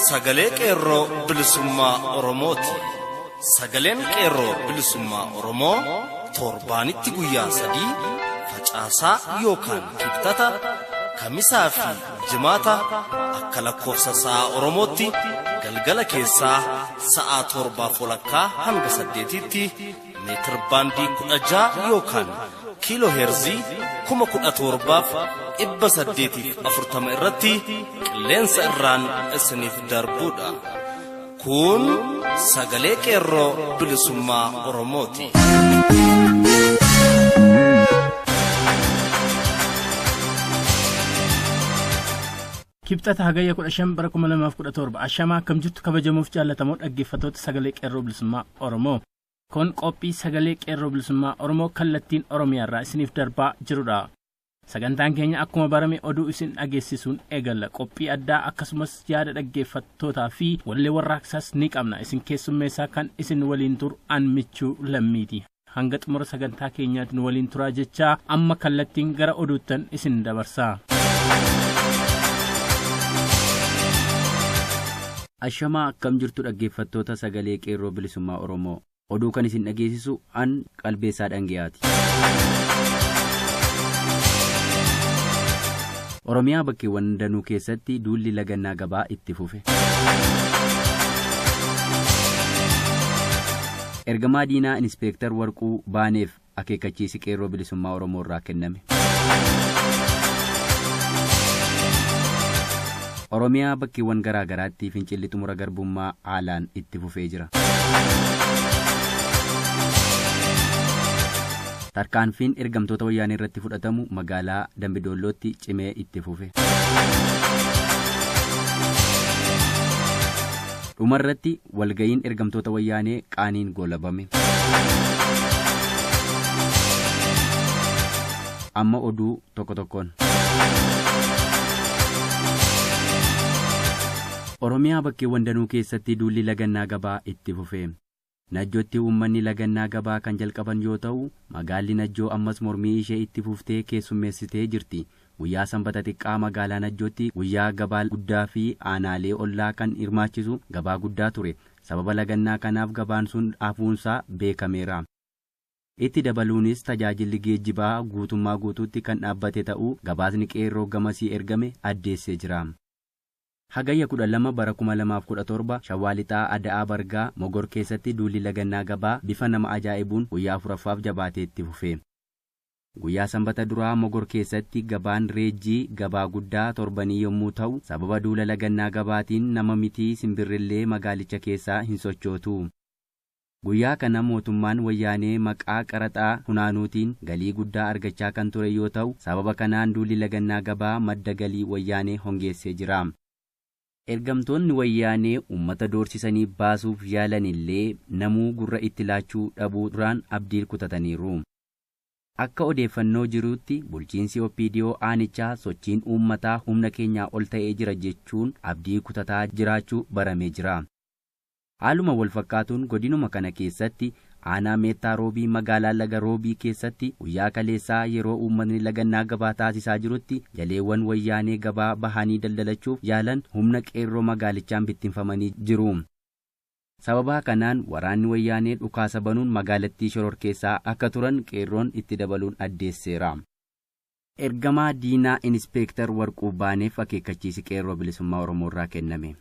Sagalee Qeerroo Bilisummaa Oromooti. Sagaleen Qeerroo Bilisummaa Oromoo torbaanitti guyyaa 3, facaasaa yookaan Kibxata, Kamisaa fi Jimaata, akka lakkoofsa sa'a Oromootti galgala keessaa sa'a 7:30 hanga 8tti meetir baandii 16 yookaan kiiloo heerzii 17,840 irratti qilleensa irraan isiniif darbuudha. Kun Sagalee Qeerroo Bilisummaa Oromooti. Kibxata Hagayya 15 bara 2017. Ashamaa, akkam jirtu kabajamuuf jaallatamoo dhaggeeffattoota Sagalee Qeerroo Bilisummaa Oromoo? Kun qophii Sagalee Qeerroo Bilisummaa Oromoo kallattiin Oromiyaa irraa isiniif darbaa jirudha. Sagantaan keenya akkuma barame oduu isin dhageessisuun eegalla. Qophii addaa akkasumas yaada dhaggeeffattootaa fi wallee warraaqsaas ni qabna. Isin keessummeessaa kan isin waliin turu an Michuu Lammiiti. Hanga xumura sagantaa keenyaatti nu waliin turaa jechaa, amma kallattiin gara oduuttan isin dabarsa. Ashamaa, akkam jirtu dhaggeeffattoota Sagalee Qeerroo Bilisummaa Oromoo? Oduu kan isin dhageessisu an Qalbeessaa Dhangi'aati. Oromiyaa bakkeewwan danuu keessatti duulli lagannaa gabaa itti fufe. Ergamaa diinaa Inispeektar Warquu Baaneef akeekkachiisi Qeerroo Bilisummaa Oromoo irraa kenname. Oromiyaa bakkeewwan garaa garaatti fincilli xumura garbummaa haalaan itti fufee jira. Tarkaanfiin ergamtoota Wayyaanee irratti fudhatamu magaalaa Dambidoollootti cimee itti fufe. Dhumarratti walga'iin ergamtoota Wayyaanee qaaniin goolabame. Amma oduu tokko tokkoon. Oromiyaa bakkeewwan danuu keessatti duulli lagannaa gabaa itti fufe. Najjootti uummanni lagannaa gabaa kan jalqaban yoo ta'u, magaalli Najjoo ammas mormii ishee itti fuftee keessummeessitee jirti. Guyyaa Sanbata xiqqaa magaalaa Najjootti guyyaa gabaa guddaa fi aanaalee ollaa kan hirmaachisu gabaa guddaa ture. Sababa lagannaa kanaaf gabaan sun hafuunsaa beekameera. Itti dabaluunis tajaajilli geejjibaa guutummaa guutuutti kan dhaabbate ta'uu gabaasni Qeerroo gamasii ergame addeessee jira. Hagayya 12 bara 2017 Shawaa Lixaa Ada'aa Bargaa Mogor keessatti duulli lagannaa gabaa bifa nama ajaa'ibuun guyyaa 4ffaaf jabaatee itti fufe. Guyyaa Sanbata duraa Mogor keessatti gabaan Reejjii gabaa guddaa torbanii yommuu ta'u, sababa duula lagannaa gabaatiin nama mitii simbirrillee magaalicha keessaa hin sochootu. Guyyaa kana mootummaan Wayyaanee maqaa qaraxa funaanuutiin galii guddaa argachaa kan ture yoo ta'u, sababa kanaan duulli lagannaa gabaa madda galii Wayyaanee hongeessee jira. Ergamtoonni Wayyaanee uummata doorsisanii baasuuf yaalanillee namuu gurra itti laachuu dhabuurraan abdii kutataniiru. Akka odeeffannoo jiruutti bulchiinsi OPDO aanichaa sochiin uummataa humna keenyaa ol ta'ee jira jechuun abdii kutataa jiraachuu baramee jira. Haaluma walfakkaatuun godinuma kana keessatti aanaa Meettaa Roobii magaalaa Laga Roobii keessatti guyyaa kaleessaa yeroo uummatni lagannaa gabaa taasisaa jirutti jaleewwan Wayyaanee gabaa bahanii daldalachuuf yaalan humna Qeerroo magaalichaan bittinfamanii jiru. Sababaa kanaan waraanni Wayyaanee dhukaasa banuun magaalattii shororkeessaa akka turan Qeerroon itti dabaluun addeesseera. Ergamaa diinaa Inispeektar Warquu Baaneef akeekkachiisi Qeerroo Bilisummaa Oromoo irraa kenname.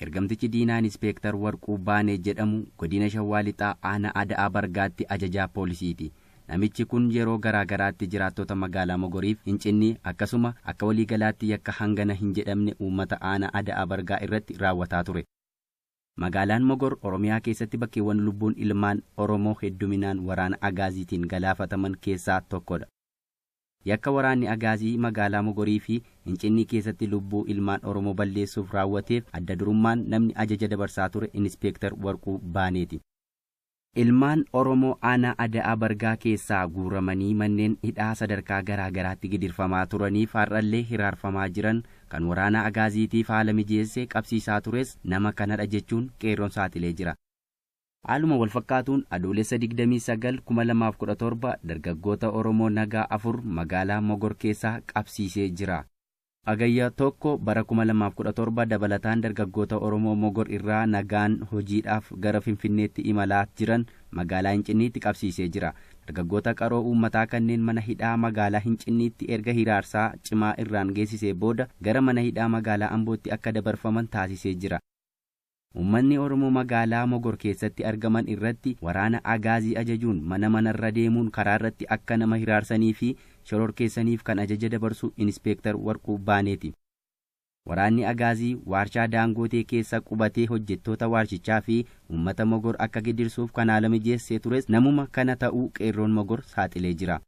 Ergamtichi diinaa Inispeektar Warquu Baanee jedhamu godina Shawaa Lixaa aanaa Ada'aa Bargaatti ajajaa poolisiiti. Namichi kun yeroo garaa garaatti jiraattota magaalaa Mogoriif Hincinnii akkasuma akka waliigalaatti yakka hangana hin jedhamne uummata aanaa Ada'aa Bargaa irratti raawwataa ture. Magaalaan Mogor Oromiyaa keessatti bakkeewwan lubbuun ilmaan Oromoo hedduminaan waraana Agaaziitiin galaafataman keessaa tokkodha. Yakka waraanni Agaazii magaalaa Mogorii fi Hincinnii keessatti lubbuu ilmaan Oromoo balleessuuf raawwateef adda durummaan namni ajaja dabarsaa ture Inispeektar Warquu Baaneeti. Ilmaan Oromoo aanaa Ada'aa Bargaa keessaa guuramanii manneen hidhaa sadarkaa garaa garaatti gidirfamaa turaniif har'allee hiraarfamaa jiran kan waraana Agaaziitiif haala mijeessee qabsiisaa tures nama kanadha jechuun Qeerroon saaxilee jira. Haaluma walfakkaatuun Adoolessa 29, 2017 dargaggoota Oromoo nagaa 4 magaalaa Mogor keessaa qabsiisee jira. Hagayya 1 bara 2017 dabalataan dargaggoota Oromoo Mogor irraa nagaan hojiidhaaf gara Finfinneetti imalaa jiran magaalaa Hincinniitti qabsiisee jira. Dargaggoota qaroo uummataa kanneen mana hidhaa magaalaa Hincinniitti erga hiraarsaa cimaa irraan geessisee booda gara mana hidhaa magaalaa Ambootti akka dabarfaman taasisee jira. Uummanni Oromoo magaalaa Mogor keessatti argaman irratti waraana agaazii ajajuun mana manarra deemuun karaa irratti akka nama hiraarsanii fi shororkeessaniif kan ajaja dabarsu Inispeektar Warquu Baaneeti. Waraanni agaazii waarshaa Daangootee keessa qubatee hojjettoota waarshichaa fi uummata Mogor akka gidirsuuf kan haala mijeessee tures namuma kana ta'uu qeerroon Mogor saaxilee jira.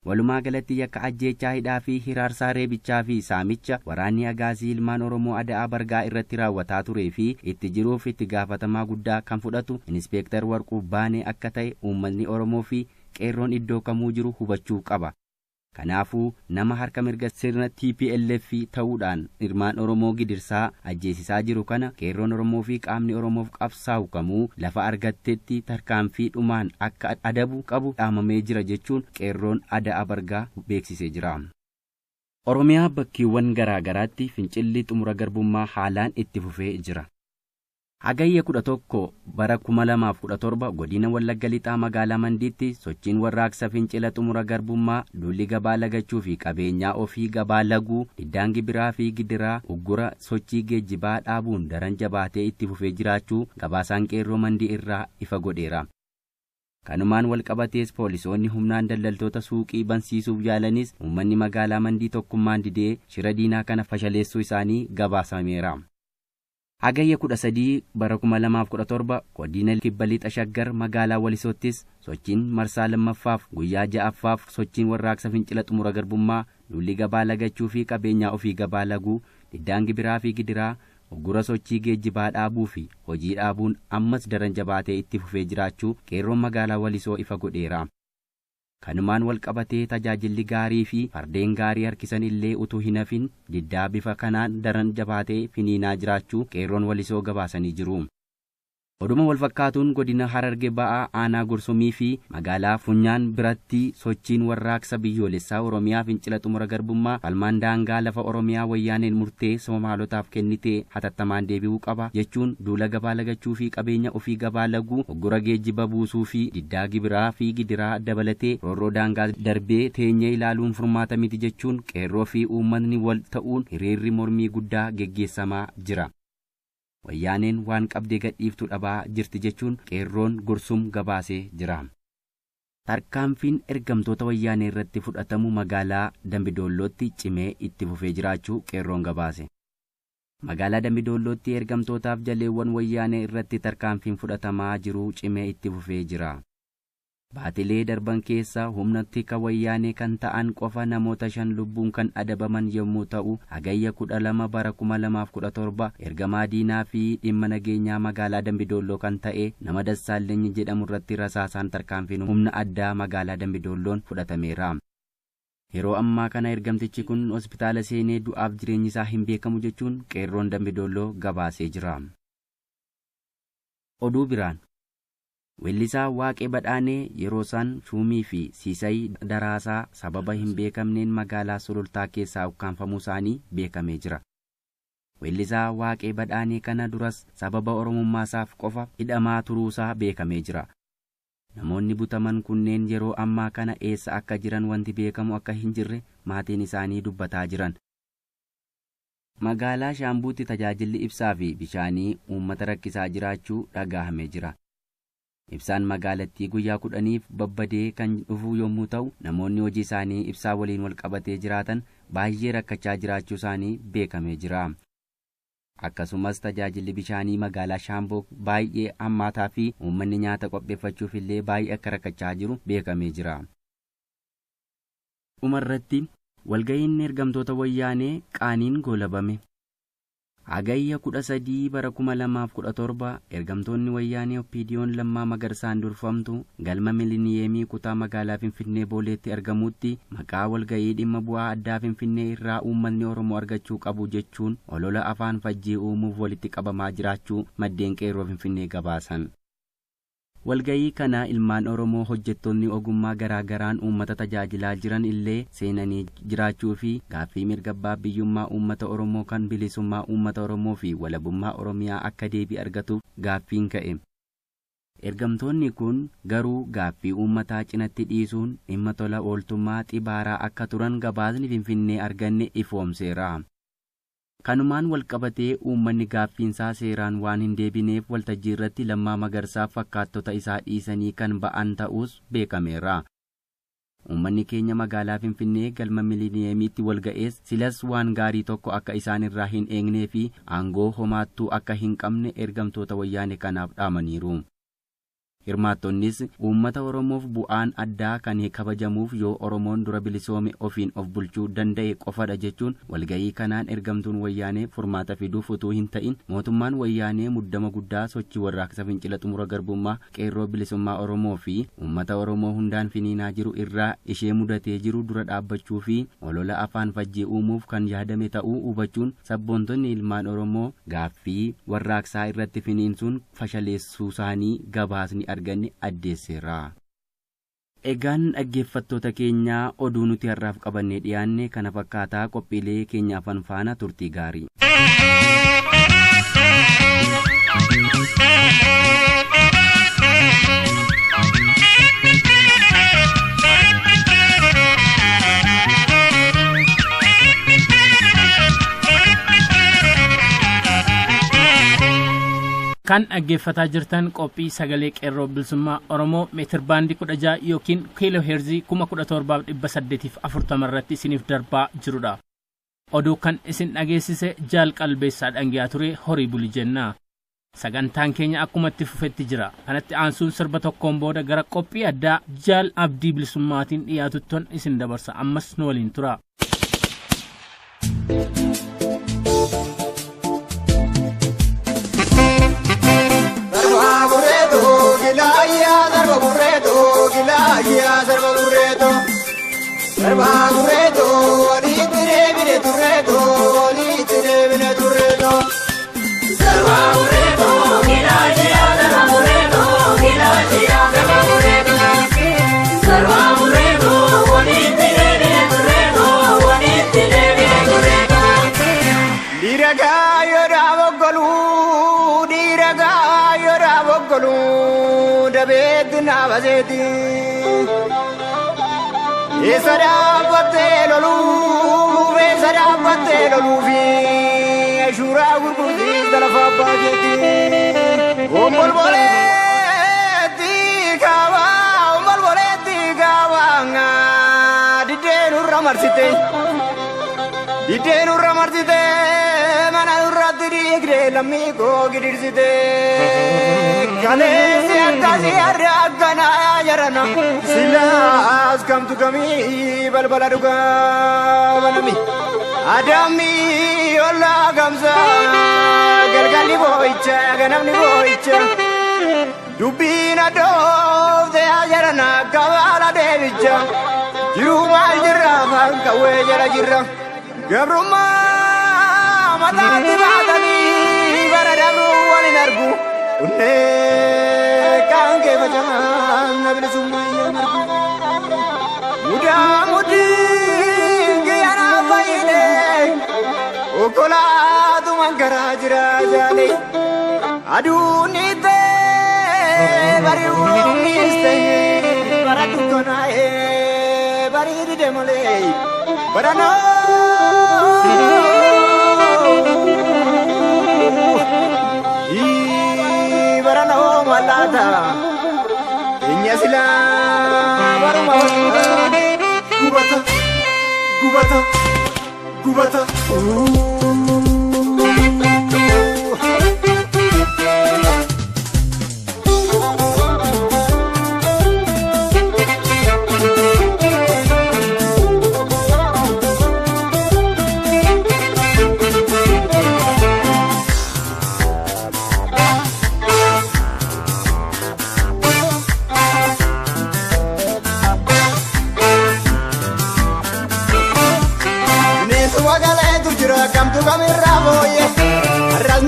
Walumaa galatti yakka ajjeechaa, hidhaa fi hiraarsaa, reebichaa fi saamicha waraanni agaazii ilmaan Oromoo Ada'aa Bargaa irratti raawwataa turee fi itti jiruuf itti gaafatamaa guddaa kan fudhatu Inispeektar Warquu Baanee akka ta'e uummanni Oromoo fi qeerroon iddoo kamuu jiru hubachuu qaba. Kanaafuu nama harka mirga sirna TPLF ta'uudhaan ilmaan Oromoo gidirsaa ajjeesisaa jiru kana qeerroon Oromoo fi qaamni Oromoof qabsaa'u kamuu lafa argattetti tarkaanfii dhumaan akka adabu qabu dhaamamee jira jechuun qeerroon Ada'aa Bargaa beeksisee jira. Oromiyaa bakkeewwan garaa garaatti fincilli xumura garbummaa haalaan itti fufee jira. Hagayya 11 bara 2017 godina Wallagga Lixaa magaalaa Mandiitti sochiin warraaqsa fincila xumura garbummaa, duulli gabaa lagachuu fi qabeenyaa ofii gabaa laguu, diddaan gibiraa fi gidiraa, uggura sochii geejjibaa dhaabuun daran jabaatee itti fufee jiraachuu gabaasaan qeerroo Mandii irraa ifa godheera. Kanumaan walqabatees poolisoonni humnaan daldaltoota suuqii bansiisuuf yaalanis uummanni magaalaa Mandii tokkummaan didee shira diinaa kana fashaleessuu isaanii gabaasameera. Hagayya 13 bara 2017 godina Kibba Lixa Shaggar magaalaa Walisoottis sochiin marsaa lammaffaaf guyyaa ja'affaaf sochiin warraaqsa fincila xumura garbummaa, duulli gabaa lagachuu fi qabeenyaa ofii gabaa laguu, diddaan gibiraa fi gidiraa, uggura sochii geejjibaa dhaabuu fi hojii dhaabuun ammas daran jabaatee itti fufee jiraachuu qeerroon magaalaa Walisoo ifa godheera. Kanumaan walqabatee tajaajilli gaarii fi fardeen gaarii harkisan illee utuu hin hafin diddaa bifa kanaan daran jabaatee finiinaa jiraachuu qeerroon Walisoo gabaasanii jiru. Oduma walfakkaatuun godina Hararge Ba'aa aanaa Gursumii fi magaalaa Funyaan biratti sochiin warraaqsa biyyoolessaa Oromiyaa fincila xumura garbummaa falmaan daangaa lafa Oromiyaa wayyaaneen murtee Somaalotaaf kennitee hatattamaan deebi'uu qaba jechuun duula gabaa lagachuu fi qabeenya ofii gabaa laguu, uggura geejjiba buusuu fi diddaa gibiraa fi gidiraa dabalatee roorroo daangaa darbee teenyee ilaaluun furmaata miti jechuun qeerroo fi uummatni wal ta'uun hiriirri mormii guddaa geggeessamaa jira. Wayyaaneen waan qabdee gadhiiftu dhabaa jirti jechuun qeerroon Gursum gabaasee jira. Tarkaanfiin ergamtoota wayyaanee irratti fudhatamu magaalaa Dambidoollootti cimee itti fufee jiraachuu qeerroon gabaase. Magaalaa Dambidoollootti ergamtootaaf jaleewwan wayyaanee irratti tarkaanfiin fudhatamaa jiru cimee itti fufee jira. Baatilee darban keessa humna tika wayyaanee kan ta'an qofa namoota 5 lubbuun kan adabaman yommuu ta'u, hagayya 12 bara 2017 ergamaa diinaa fi dhimma nageenyaa magaalaa Dambidoolloo kan ta'e nama Dassaaleny jedhamu irratti rasaasaan tarkaanfiin humna addaa magaalaa Dambidoolloon fudhatameera. Yeroo ammaa kana ergamtichi kun hospitaala seenee du'aaf jireenyi isaa hin beekamu jechuun qeerroon Dambidoolloo gabaasee jira. Oduu biraan Weellisaa Waaqee Badhaanee Yeroosaan Shuumii fi Siisay Daraasaa sababa hin beekamneen magaalaa Sulultaa keessaa ukkaanfamuu isaanii beekamee jira. Weellisaa Waaqee Badhaanee kana duras sababa Oromummaasaaf qofa hidhamaa turuusaa beekamee jira. Namoonni butaman kunneen yeroo ammaa kana eessa akka jiran wanti beekamu akka hin jirre maatiin isaanii dubbataa jiran. Magaalaa Shaambuutti tajaajilli ibsaa fi bishaanii uummata rakkisaa jiraachuu dhaga'amee jira. Ibsaan magaalattii guyyaa 10f babbadee kan dhufu yommuu ta'u, namoonni hojii isaanii ibsaa waliin wal qabatee jiraatan baay'ee rakkachaa jiraachuu isaanii beekamee jira. Akkasumas tajaajilli bishaanii magaalaa Shaamboo baay'ee hammaataa fi uummanni nyaata qopheeffachuuf illee baay'ee akka rakkachaa jiru beekamee jira. Dhumarratti walga'iin ergamtoota wayyaanee qaaniin goolabame. Hagayya 13 bara 2017 ergamtoonni wayyaanee Oppiidiyoon Lammaa Magarsaan durfamtu galma Miliniyeemii kutaa magaalaa Finfinnee Booleetti argamutti maqaa walga'ii dhimma bu'aa addaa Finfinnee irraa uummanni Oromoo argachuu qabu jechuun olola afaan fajjii uumuuf walitti qabamaa jiraachuu maddeen qeerroo Finfinnee gabaasan. Walga'ii kana ilmaan Oromoo hojjettoonni ogummaa garaa garaan uummata tajaajilaa jiran illee seenanii jiraachuu fi gaaffii mirga abbaa biyyummaa uummata Oromoo kan bilisummaa uummata Oromoo fi walabummaa Oromiyaa akka deebii argatuuf gaaffiin ka'e. Ergamtoonni kun garuu gaaffii uummataa cinatti dhiisuun dhimma tola ooltummaa xibaaraa akka turan gabaasni Finfinnee arganne ifoomseera. Kanumaan walqabatee uummanni gaaffiinsaa seeraan waan hin deebineef waltajjii irratti Lammaa Magarsaa fakkaattota isaa dhiisanii kan ba'an ta'us beekameera. Uummanni keenya magaalaa Finfinnee galma Miliniyeemiitti walga'ees silas waan gaarii tokko akka isaan irraa hin eegnee fi aangoo homaattuu akka hin qabne ergamtoota wayyaane kanaaf dhaamaniiru. Hirmaattonnis uummata Oromoof bu'aan addaa kan kabajamuuf yoo Oromoon dura bilisoome ofiin of bulchuu danda'e qofadha jechuun walga'ii kanaan ergamtuun wayyaanee furmaata fiduuf utuu hin ta'in mootummaan wayyaanee muddama guddaa sochii warraaqsa fincila xumura garbummaa qeerroo bilisummaa Oromoo fi uummata Oromoo hundaan finiinaa jiru irraa ishee mudatee jiru dura dhaabbachuu fi olola afaan fajjii uumuuf kan yaadame ta'uu hubachuun sabboontonni ilmaan Oromoo gaaffii warraaqsaa irratti finiinsuun fashaleessuu isaanii gabaasni arganne addeesseera. Egaan dhaggeeffattoota keenyaa oduu nuti har'aaf qabannee dhiyaanne kana fakkaataa qophiilee keenya afaan faana turtii gaarii. Kan dhaggeeffataa jirtan qophii sagalee qeerroo bilisummaa Oromoo meetir baandii 16 yookiin kiiloo heerzii 17,840 irratti isiniif darbaa jirudha. Oduu kan isin dhageessise Jaal Qalbeessaa Dhangiyaa ture horii buli jenna. Sagantaan keenya akkuma itti fufetti jira. Kanatti aansuun sirba tokkoon booda gara qophii addaa Jaal Abdii Bilisummaatiin dhiyaatutton isin dabarsa. Ammas nu waliin tura. Diddeen irra marsite mana irratti dhiigde lammii koo gidirsite kaleessi akkasii har'a akkanaa jarana silaas kamtu kamii balbala dhugaa banami adamii ollaa gamsa galgalli boo'icha ganamni boo'icha dubbiin adoofte jarana kabaala deebicha jiruu maal jirra afaan qawwee jala jirra. Gabrummaa mataatti baatanii bara dabruu waliin argu. Onnee kaan kee faca'aan na bilisummaa iyyaan argu. Mudaa mudii kiyyaanaa fayyinee okkolaatumaan karaa jira jaalee. Aduun ni ta'e bari'uun ni ta'e bara dukkanaa'ee barii dide malee bara Barana malata inya sila baruma gubata gubata gubata.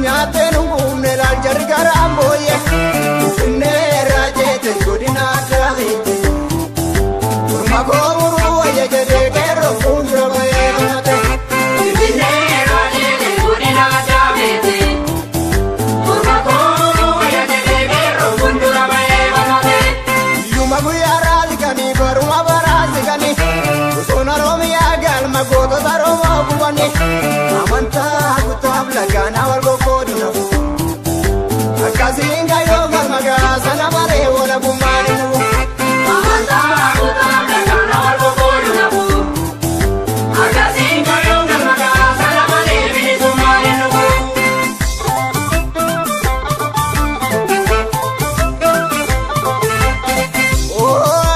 Nyaatee nu guunne laal jarri garaan booyye. Finfinnee raajee. Takkaana wal qoqqoodu nafu. Akkasiin kayyoo galma gaa sana malee walabummaan hin dhufu. Amantaa kutaa takkaana wal qoqqoodu nafu. Akkasiin kayyoo galma gaa sana malee bilisummaan hin dhufu.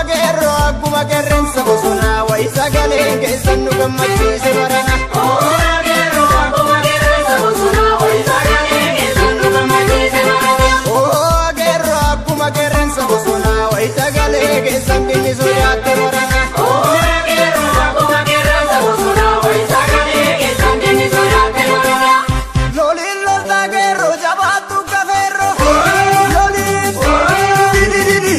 Qeerroo akkuma qeerransa bosonaa wayi sagaleen keessan nu gammachiise barana. Qeerroo akkuma qeerransa bosonaa wayi sagaleen keessan nu gammachiise barana. Qeerroo akkuma qeerransa bosonaa wayi sagalee keessan dinni sodaatte barana. Qeerroo akkuma qeerransa bosonaa wayi sagalee keessan dinni sodaatte barana. Loliin loltaa qeerroo jabaattu kafeerroo. Loliin didi.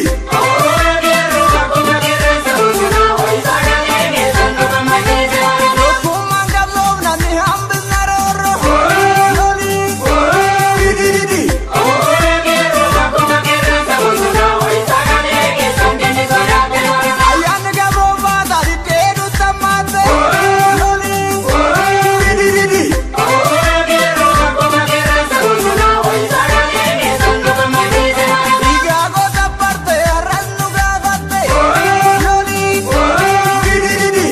Tokkummaan qabsoofna ni hambisna roorroo. Loliin didi. Ayyaanni gabroo taatee nutti Loliin didi. Dhiigaa goota barte har'as nu gaafatte. Loliin didi.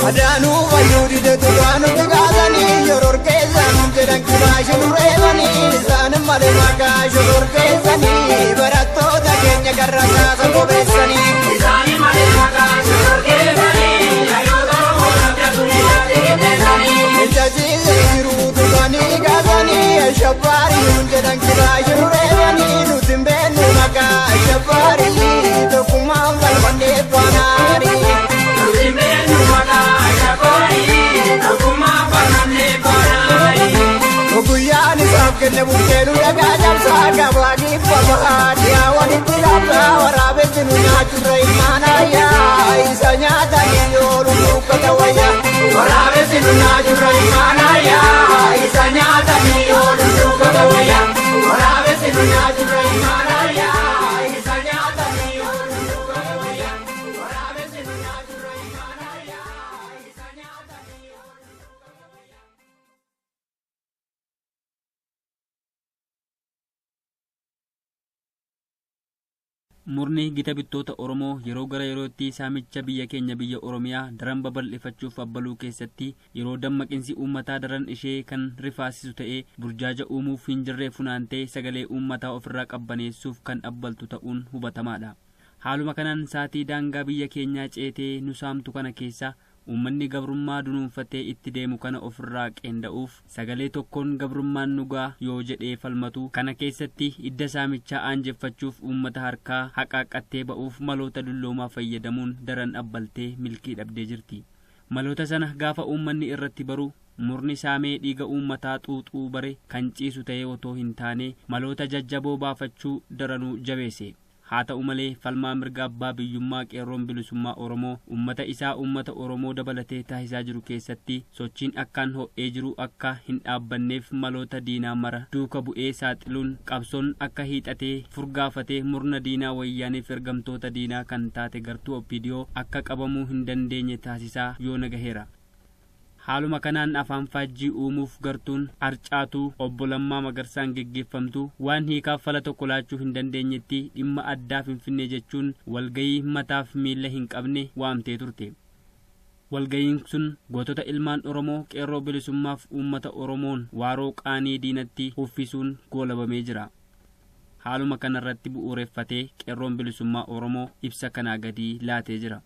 Adaanuu fayyuu dide tuqaanutti kaasanii shororkeessan jedhan kibaashe nu reebanii isaan malee maqaa shororkeessanii barattoota keenya garra saasa bobeessanii. Isaan malee maqaa shororkeessanii hayyoota Oromoo dhabdatu qindeessanii. Ija jiru tuqanii kaasanii shabbaariin jedhan kibaashe nu reebanii nuti hin beeknu maqaa shabbaariin tokkummaan falmannee faanaarii. Guyyaan isaaf kenne bukkeen dhagaa cabsaa gabaa dhibba bahaa dhiyaa walitti labsaa waraabessi nu nyaachurra ilmaan ayyaa isa nyaatanii yoolu dukkata wayya. Waraabessi nu nyaachurra ilmaan ayyaa isa nyaatanii yoolu dukkata wayya. Waraabessi nu nyaachurra ilmaan ayyaa isa nyaatanii yoolu dukkata wayya. Waraabessi nu nyaachurra ilmaan ayyaa isa nyaatanii yoolu dukkata wayya. Murni gita bittoota Oromoo yeroo gara yerootti saamicha biyya keenya biyya Oromiyaa daran babal'ifachuuf abbaluu keessatti yeroo dammaqinsi uummataa daran ishee kan rifaasisu ta'ee burjaaja uumuuf hin jirre funaantee sagalee uummataa ofirraa qabbaneessuuf kan abbaltu ta'uun hubatamaadha. Haaluma kanaan saatii daangaa biyya keenyaa ceetee nu saamtu kana keessa uummanni gabrummaa dunuunfatee itti deemu kana ofirraa qeenda'uuf sagalee tokkoon gabrummaan nugaa yoo jedhee falmatu kana keessatti idda saamichaa aanjeffachuuf uummata harkaa haqaaqqattee ba'uuf maloota dulloomaa fayyadamuun daran abbaltee milkii dhabdee jirti. Maloota sana gaafa uummanni irratti baru murni saamee dhiiga uummataa xuuxuu bare kan ciisu ta'ee otoo hin taane maloota jajjaboo baafachuu daranuu jabeesse. Haa ta'u malee falmaa mirga abbaa biyyummaa qeerroon bilisummaa Oromoo uummata isaa uummata Oromoo dabalatee taasisaa jiru keessatti sochiin akkaan ho'ee jiru akka hin dhaabbanneef maloota diinaa mara duuka bu'ee saaxiluun qabsoon akka hiixatee furgaafatee murna diinaa wayyaaniif ergamtoota diinaa kan taate gartuu OPDO akka qabamuu hin dandeenye taasisaa yoo nagaheera. Haaluma kanaan afaan faajjii uumuuf gartuun arcaatuu obbo Lammaa Magarsaan geggeeffamtu waan hiikaaf fala tokko laachuu hin dandeenyetti dhimma addaa Finfinnee jechuun walgayii mataaf miila hin qabne waamtee turte. Walgayiin sun gootota ilmaan Oromoo qeerroo bilisummaaf uummata Oromoon waaroo qaanii diinatti uffisuun goolabamee jira. Haaluma kanarratti bu'uureffatee qeerroon bilisummaa Oromoo ibsa kanaa gadii laatee jira.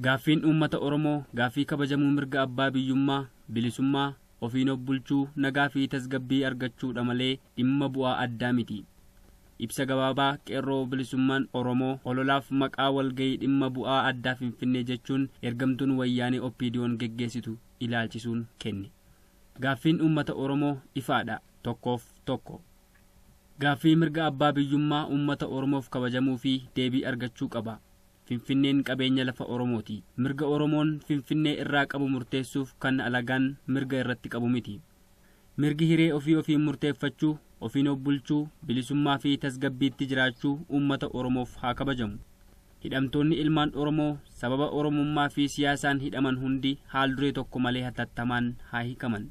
Gaaffiin uummata Oromoo gaaffii kabajamuu mirga abbaa biyyummaa, bilisummaa, ofiin of bulchuu, nagaa fi tasgabbii argachuudha malee dhimma bu'aa addaa miti. Ibsa gabaabaa qeerroo bilisummaan Oromoo ololaaf maqaa walgayii dhimma bu'aa addaa Finfinnee jechuun ergamtuun wayyaanee OPDO'n geggeessitu ilaalchisuun kenne. Gaaffiin uummata Oromoo ifaadha. Tokkoof tokko. Gaaffii mirga abbaa biyyummaa uummata Oromoof kabajamuu fi deebii argachuu qaba. Finfinneen qabeenya lafa Oromooti. Mirga Oromoon Finfinnee irraa qabu murteessuuf kan alagaan mirga irratti qabu miti. Mirgi hiree ofii ofiin murteeffachuu ofiin of bulchuu, bilisummaa fi tasgabbiitti jiraachuu uummata Oromoof haa kabajamu. Hidhamtoonni ilmaan Oromoo sababa Oromummaa fi siyaasaan hidhaman hundi haal duree tokko malee hatattamaan haa hiikaman.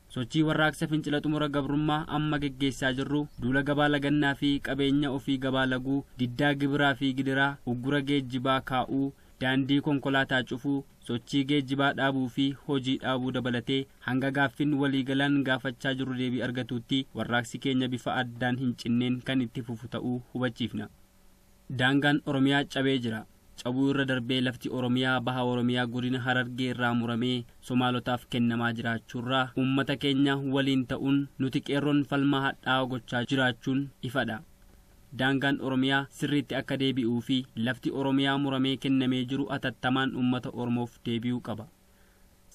Sochii warraaqsa fincila xumura gabrummaa amma geggeessaa jirru duula gabaa lagannaa fi qabeenya ofii gabaa laguu, diddaa gibiraa fi gidiraa, uggura geejjibaa kaa'uu, daandii konkolaataa cufuu, sochii geejjibaa dhaabuu fi hojii dhaabuu dabalatee hanga gaaffiin waliigalaan gaafachaa jirru deebii argatutti warraaqsi keenya bifa addaan hin cinneen kan itti fufu ta'uu hubachiifna. Daangaan Oromiyaa cabee jira. Cabuu irra darbee lafti Oromiyaa baha Oromiyaa godina Harargee irraa muramee Somaalotaaf kennamaa jiraachuurraa uummata keenya waliin ta'uun nuti qeerroon falmaa hadhaa'aa gochaa jiraachuun ifadha. Daangaan Oromiyaa sirriitti akka deebi'uu fi lafti Oromiyaa muramee kennamee jiru atattamaan uummata Oromoof deebi'uu qaba.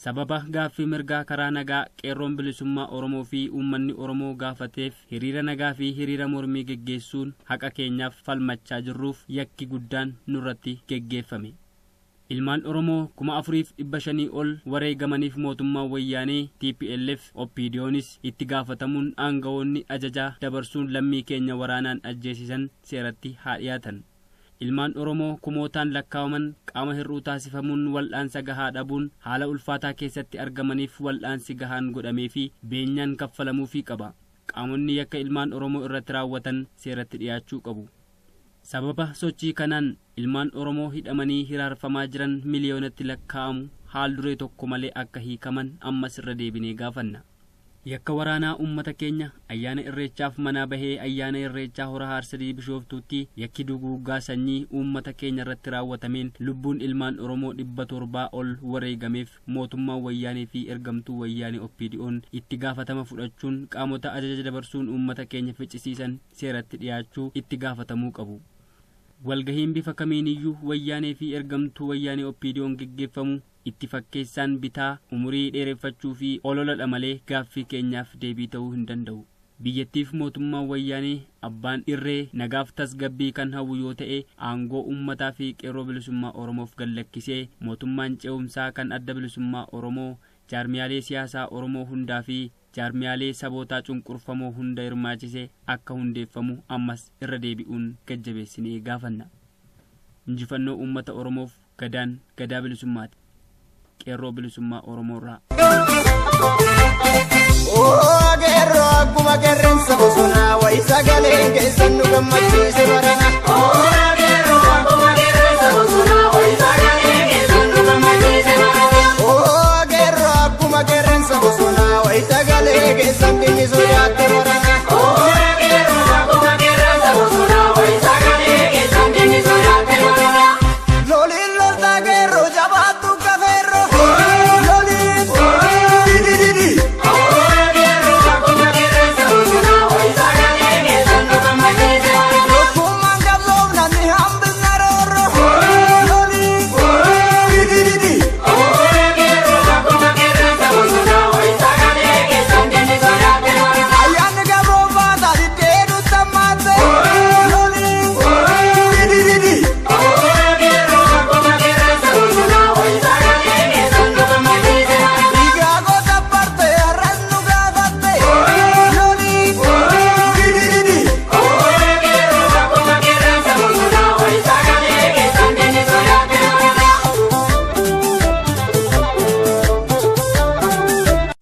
Sababa gaaffii mirgaa karaa nagaa qeerroon bilisummaa Oromoo fi uummanni Oromoo gaafateef hiriira nagaa fi hiriira mormii geggeessuun haqa keenyaaf falmachaa jirruuf yakki guddaan nurratti geggeeffame. Ilmaan Oromoo 4500 ol wareegamaniif mootummaa wayyaanee TPLF OPDOnis itti gaafatamuun aangawoonni ajajaa dabarsuun lammii keenya waraanaan ajjeesisan seeratti haa dhiyaatan. Ilmaan Oromoo kumootaan lakkaa'aman qaama hir'uu taasifamuun wal'aansa gahaa dhabuun haala ulfaataa keessatti argamaniif wal'aansi gahaan godhamee fi beenyaan kaffalamuufii qaba. Qaamonni yakka ilmaan Oromoo irratti raawwatan seeratti dhiyaachuu qabu. Sababa sochii kanaan ilmaan Oromoo hidhamanii hiraarfamaa jiran miliyoonatti lakkaa'amu haal duree tokko malee akka hiikaman ammas irra deebinee gaafanna. Yakka waraanaa uummata keenya ayyaana irreechaaf manaa bahee ayyaana irreechaa hora Haarsadii Bishooftuutti yakki duguuggaa sanyii uummata keenya irratti raawwatameen lubbuun ilmaan Oromoo 700 ol wareegameef mootummaan wayyaanee fi ergamtuu wayyaanee OPDO'n itti gaafatama fudhachuun qaamota ajaja dabarsuun uummata keenya ficcisiisan seeratti dhiyaachuu itti gaafatamuu qabu. Walgahiin bifa kamiiniyyuu wayyaanee fi ergamtuu wayyaanee OPDO'n geggeeffamu itti fakkeessaan bitaa umurii dheereffachuu fi olola malee gaaffii keenyaaf deebii ta'uu hin danda'u. Biyyattiif mootummaan wayyaanee abbaan irree nagaaf tasgabbii kan hawwu yoo ta'e aangoo uummataa fi qeerroo bilisummaa Oromoof gallakkisee mootummaan ce'umsaa kan adda bilisummaa Oromoo jaarmiyaalee siyaasaa Oromoo hundaa fi jaarmiyaalee sabootaa cunqurfamoo hunda hirmaachise akka hundeeffamu ammas irra deebi'uun gajjabeessinee gaafanna. Injifannoo uummata Oromoof gadaan gadaa bilisummaati. Qeerroo bilisummaa Oromoo irraa. Oo qeerroo akkuma qeerransa bosonaa wayi sagaleen keessan nu gammachiise barana. Oo qeerroo akkuma qeerransa bosonaa wayi sagaleen keessan nu gammachiise barana. Oo qeerroo akkuma qeerransa bosonaa wayi sagalee keessan dinni sodaate barana. Oo qeerroo akkuma qeerransa bosonaa wayi sagalee keessan dinni sodaate barana. Loliin loltaa qeerroo jabaattu kafeerroo. Loliin didi. Tokkummaan qabsoofna ni hambisna roorroo. Loliin didi. Ayyaanni gabroo baataa diddee nutti Loliin didi. Dhiigaa goota barte har'as nu gaafatte. Loliin didi.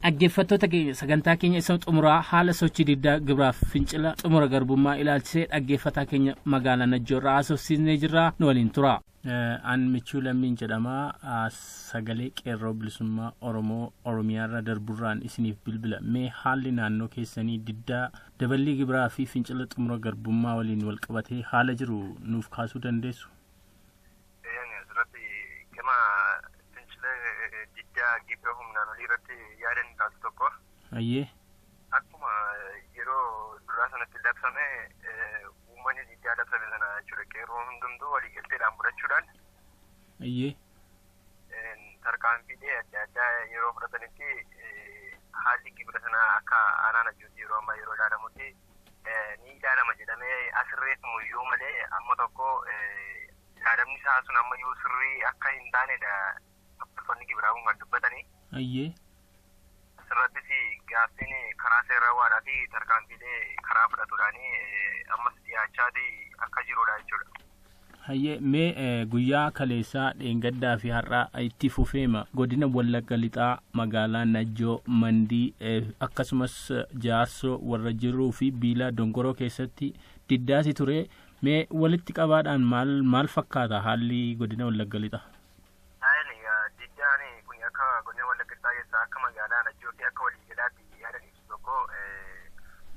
Dhaggeeffattoota keenya sagantaa keenya isa xumuraa haala sochii diddaa gibiraaf fincila xumura garbummaa ilaalchisee dhaggeeffataa keenya magaalaa Najjoo irraa haasofsiisnee jirra, nu waliin tura. An Michuu Lammiin jedhama. Sagalee qeerroo bilisummaa Oromoo Oromiyaa irra darburraan isiniif bilbila. Mee haalli naannoo keessanii diddaa daballii gibiraa fi fincila xumura garbummaa waliin wal qabatee haala jiru nuuf kaasuu dandeessu? Asirratti gama fincila diddaa gibira humnaan olii irratti yaada inni kaasu tokko. Ayyee. Akkuma yeroo duraa sanatti labsame uummanni diddaa labsame sana jechuudha qeerroo hundumtuu waliigalteedhaan fudhachuudhaan. Ayyee. Tarkaanfiilee adda addaa yeroo fudhatanitti haalli gibira sanaa akka aanaa Najjootti yeroo ammaa yeroo ilaalamutti ni ilaalama jedhamee asirreeffamu iyyuu malee amma tokko ilaalamni isaa sun ammayyuu sirrii akka hin taanedha kaffaltoonni gibiraa kun kan dubbatanii. Ayyee. Asirrattis gaaffiin karaa seerawwaadhaa fi tarkaanfiilee karaa fudhatuudhaan ammas dhiyaachaa akka jirudha jechuudha. Hayyee, mee guyyaa kaleessaa, dheengaddaa fi har'aa itti fufeema godina Wallagga Lixaa magaalaa Najjoo, Mandii, akkasumas Jaarsoo warra jiruu fi Biilaa Dongoroo keessatti diddaasi ture. Mee walitti qabaadhaan maal maal fakkaata haalli godina Wallagga Lixaa? Diddaan kun akka godina Wallagga Lixaa keessaa akka magaalaa Najjoo fi akka waliigalaatti yaadan ibsu tokko,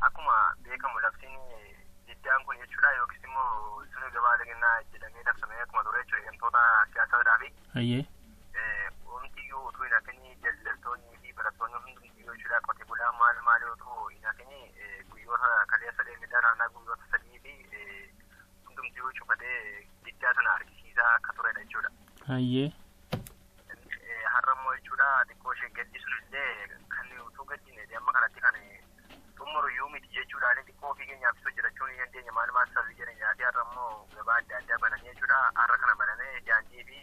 akkuma beekamu labsiin diddaan kun jechuudha yookiis immoo sirni gabaa lagannaa jedhamee labsamee akkuma ture jechuudha hidhamtoota siyaasaadhaa fi. Wanti iyyuu utuu hin hafin daldaltoonni fi barattoonni hundumtiyyuu jechuudha, qote bulaa maal maal utuu hin hafin, guyyoota kaleessa deemidhaa naannaa guyyoota 3 fi hundumtiyyuu cufatee diddaa sana argisiisaa akka turedha jechuudha. Har'a immoo jechuudha xiqqoo ishee gaddi sun illee kan utuu gaddine amma kanatti kan xumuru iyyuu miti jechuudha. Xiqqoo ofii keenyaaf hojjetachuu ni dandeenya, maal maal sababii jedhan nyaatee har'a immoo gabaa adda addaa bananii jechuudha. Har'a kana banamee daandii fi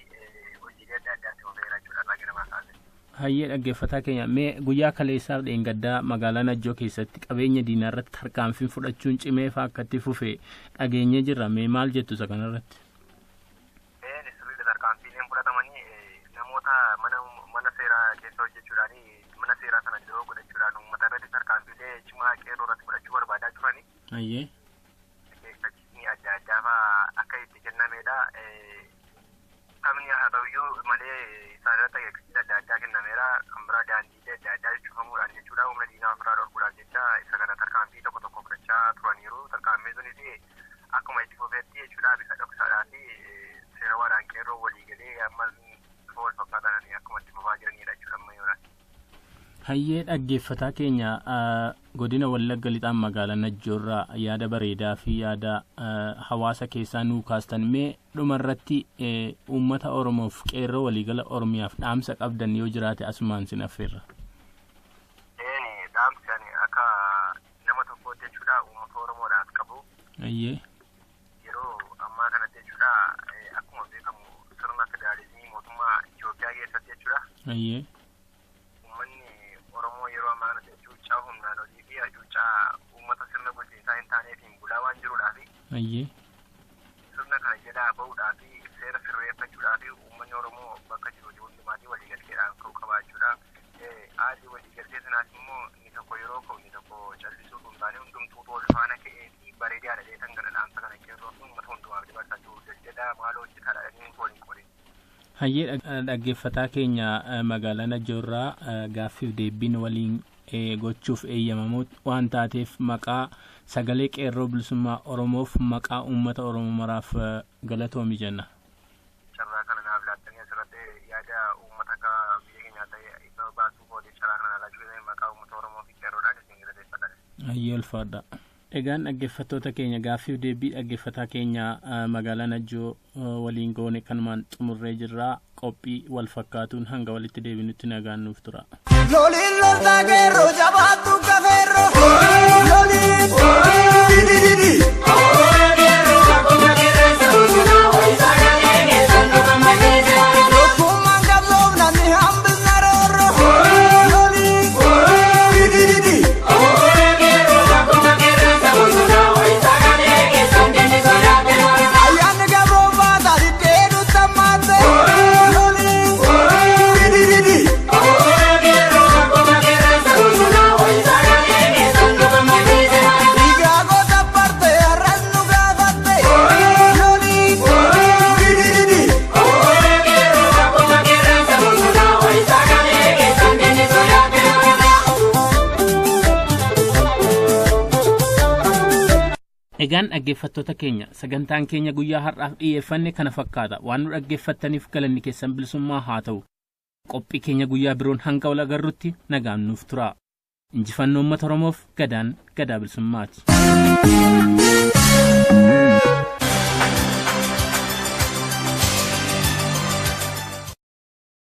hojiilee adda addaatti oofeera jechuudha irraa ganamaa kaasee. Hayyee, dhaggeeffataa keenya, mee guyyaa kaleessaaf dheengaddaa magaalaa Najjoo keessatti qabeenya diinaa irratti tarkaanfiin fudhachuun cimee fa'aa akka itti fufe dhageenyee jirra. Mee maal jettu isa kanarratti? Sirriidha, tarkaanfiileen fudhatamanii namoota mana seeraa keessa hojjechuudhaan, mana seeraa sana iddoo godhachuudhaan uummata irratti tarkaanfiilee cimaa qeerroo irratti fudhachuu barbaadaa turani. Akeekkachiisni adda addaa fa'aa akka itti kennamedha. Taphni haa ta'uyyuu malee isaan irratti akeekkachiisa adda addaa kennameera. Kan biraa daandiilee adda addaa cufamuudhaan jechuudha humna diinaa ofirraa dhorkuudhaan jecha isa kana tarkaanfii tokko tokko fudhachaa turaniiru. Tarkaanfiin sunis akkuma itti fufeetti jechuudha bifa dhoksaadhaa fi seerawaadhaan qeerroo walii galee amma bifa wal fakkaataadhaan akkuma itti fufaa jiranidha jechuudha amma yoonaatti. Hayyee, dhaggeeffataa keenya, godina Wallagga Lixaan magaalaa Najjoorraa yaada bareedaa fi yaada hawaasa keessaa nuu kaastan. Mee dhumarratti uummata Oromoof, qeerroo waliigala Oromiyaaf dhaamsa qabdan yoo jiraate asumaan sin affeerra. Eeni, dhaamsi ani akka nama tokkootti jechuudha uummata Oromoodhaaf qabu. Yeroo ammaa kanatti jechuudha akkuma beekamu sirna federaalizimii mootummaa Itoophiyaa keessatti jechuudha. Uummanni Oromoo yeroo ammaa kanatti hacuuccaa humnaan olii fi hacuuccaa uummata sirna bulchiinsaa hin taaneetiin bulaa waan jiruudhaa fi sirna kana jalaa bahuudhaa fi seera sirreeffachuudhaa fi uummanni Oromoo bakka jiru hundumaatii waliigalteedhaan ka'uu qabaachuudha. Haalli waliigaltee sanaas immoo inni tokko yeroo ka'u inni tokko callisuu hin taane, hundumtuu wal faana ka'ee fi bareedaadha jedhee kana dhaamsa kana qeerroo fi uummata hundumaaf dabarsaa jiru, daldalaa maaloo hojjetaadha jedhanii waliin qoodin. Hayyee, dhaggeeffataa keenya, magaalaa Najjoorraa gaaffiif deebiin waliin gochuuf eeyyamamuu waan taateef maqaa sagalee qeerroo bilisummaa Oromoof, maqaa uummata Oromoo maraaf galatoomi jenna. Carraa kana naaf laattanii asirratti yaada uummata akka biyya keenyaa ta'e ifa baasuu kootee carraa kana laachuu maqaa uummata Oromoo fi qeerroodhaan isin galateeffadha. Hayyee, ulfaadha. Egaan dhaggeeffattoota keenya, gaaffiif deebii dhaggeeffataa keenya magaalaa Najjoo waliin goone kanumaan xumurree jirra. Qophii wal fakkaatuun hanga walitti deebinutti nagaan nuuf tura. Loliin loltaa qeerroo jabaattu kafeerroo. Loliin didi. Tokkummaan qabsoofna ni hambisna roorroo. Loliin didi. Ayyaanni gabroomaa diddee nutti hammaatte. Loliin didi. Dhiigaa goota barte har'as nu gaafatte. Loliin didi. Egaan dhaggeeffattoota keenya, sagantaan keenya guyyaa har'aaf dhiyeeffanne kana fakkaata. Waan nu dhaggeeffattaniif galanni keessan bilisummaa haa ta'u. Qophii keenya guyyaa biroon hanga wal agarrutti nagaan nuuf tura. Injifannoo uummata Oromoof, gadaan gadaa bilisummaati.